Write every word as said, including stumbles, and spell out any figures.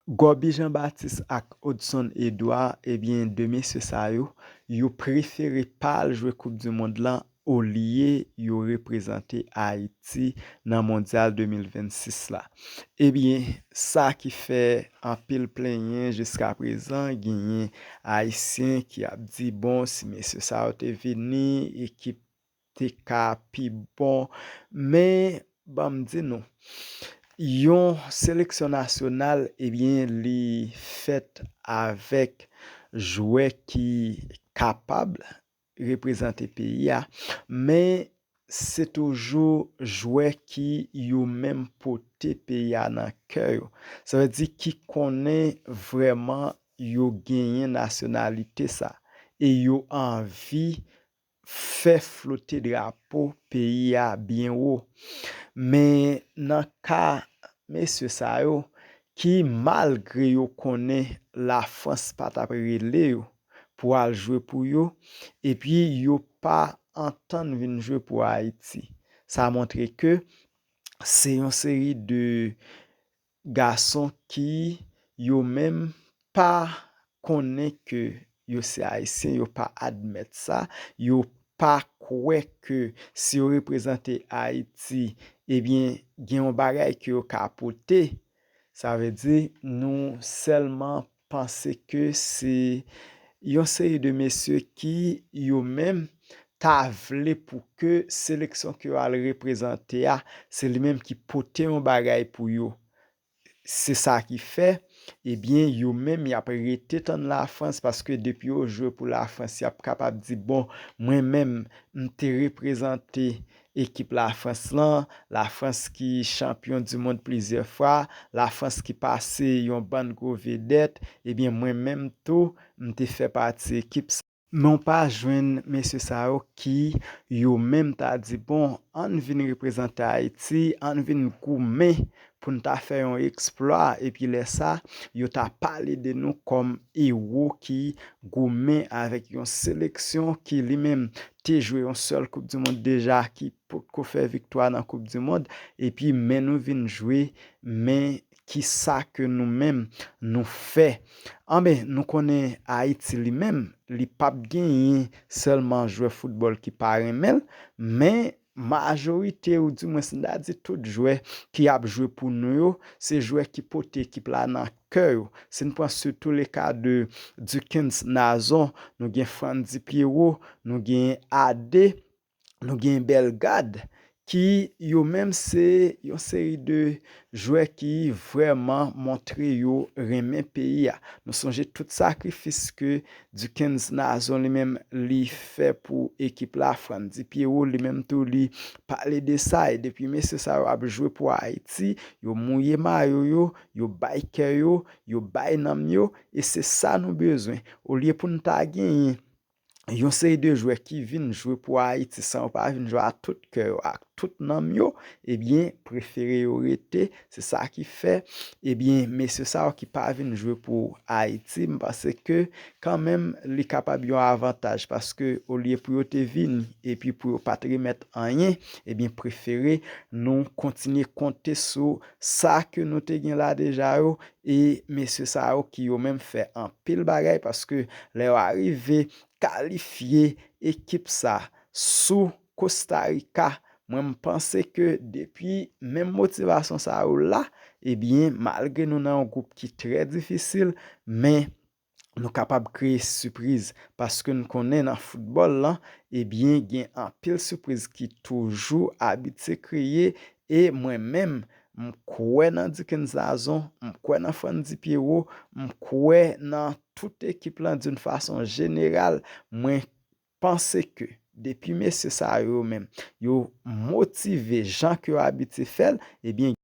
Goby Jean Baptiste ak Odson Edouard, ebyen, de mesye sa yo, yo prefere pa al jwe Koup di Mond lan olye yo reprezante Ayiti nan Mondyal de mil vennsis la. Ebyen, sa ki fè anpil plenyen jiska prezan, genyen Ayisyen ki ap di, bon, si mesye sa yo te vini, ekip te ka pi bon. Men, ban m di nou, yon seleksyon nasyonal, ebyen, li fèt avèk jwè ki kapab reprezante peyi a, men se toujou jwè ki yo menm pote peyi a nan kè yo. Sa vle di ki konnen vrèman yo genyen nasyonalite sa e yo anvi fè flote drapo peyi a byen wo. Men nan ka mesye sa yo, ki malgre yo konnen Lafrans pa t ap rele yo pou al jwe pou yo, epi yo pa antann vin jwe pou Ayiti. Sa montre ke se yon seri de gason ki yo menm pa konnen ke yo se Ayisyen, yo pa admèt sa, yo pa kwè ke si yo reprezante Ayiti, ebyen, gen yon bagay ke yo ka pote. Sa vle di, nou sèlman panse ke se yon seri de mesye ki yo menm ta vle pou ke seleksyon ke yo al reprezante a, se li menm ki pote yon bagay pou yo. Se sa ki fè, ebyen, yo menm y ap rete tann Lafrans, paske depi yo jwe pou Lafrans, y ap kapab di, bon, mwen menm, m te reprezante ekip Lafrans lan, Lafrans ki chanpyon di mond plizyè fwa, Lafrans ki pase yon bann gwo vedèt, ebyen, mwen menm tou, m te fè pati ekip sa. Men w pa jwenn mesye sa yo ki yo menm ta di, bon, ann vin reprezante Ayiti, ann vin goumen pou n ta fè yon eksplwa, epi lè sa, yo ta pale de nou kòm ewo ki goumen avèk yon seleksyon ki li menm te jwe yon sèl Koup di Mond deja, ki potko fè viktwa nan Koup di Mond, epi men nou vin jwe, men ki sa ke nou menm nou fè. Anben, nou konnen Ayiti li menm, li p ap genyen sèlman jwè foutbòl ki pa renmen l, men majorite, oudimwens m ta di tout jwè ki ap jwe pou nou yo, se jwè ki pote ekip la nan kè yo. Si n pran sitou le ka de Duckens Nazon, nou gen Frandy Pierrot, nou gen Ade, nou gen Bellegarde, ki yo menm se yon seri de jwè ki vrèman montre yo renmen peyi a. Nou sonje tout sakrifis ke Duckens Nazon li menm li fè pou ekip la, Frandy Pierrot li menm tou li pale de sa, e depi mesye sa yo ap jwe pou Ayiti, yo mouye mayo yo, yo bay kè yo, yo bay nanm yo, e se sa nou bezwen. Olye pou n ta genyen yon seri de jwè ki vin jwe pou Ayiti san yo pa vin jwe a tout kè yo, ak tout nanm yo, ebyen, prefere yo rete. Se sa ki fè, ebyen, mesye sa yo ki pa vin jwe pou Ayiti, m panse ke kanmenm li kapab yon avantaj, paske olye pou yo te vini epi pou yo pa t remèt anyen, ebyen, prefere nou kontinye konte sou sa ke nou te gen la deja yo, e mesye sa yo ki yo menm fè anpil bagay, paske lè yo arive kalifye ekip sa sou Costa Rica, mwen m panse ke depi menm motivasyon sa yo la, ebyen, malgre nou nan yon gwoup ki trè difisil, men nou kapab kreye sipriz, paske n konnen nan foutbòl lan, ebyen, gen anpil sipriz ki toujou abitye kreye, e mwen menm, m kwè nan Duckens Nazon, m kwè nan Frandy Pierrot, m kwè nan tout ekip lan d'une façon générale, mwen panse ke depi mesye sa yo menm, yo motive jan ke yo abitye fè l, ebyen,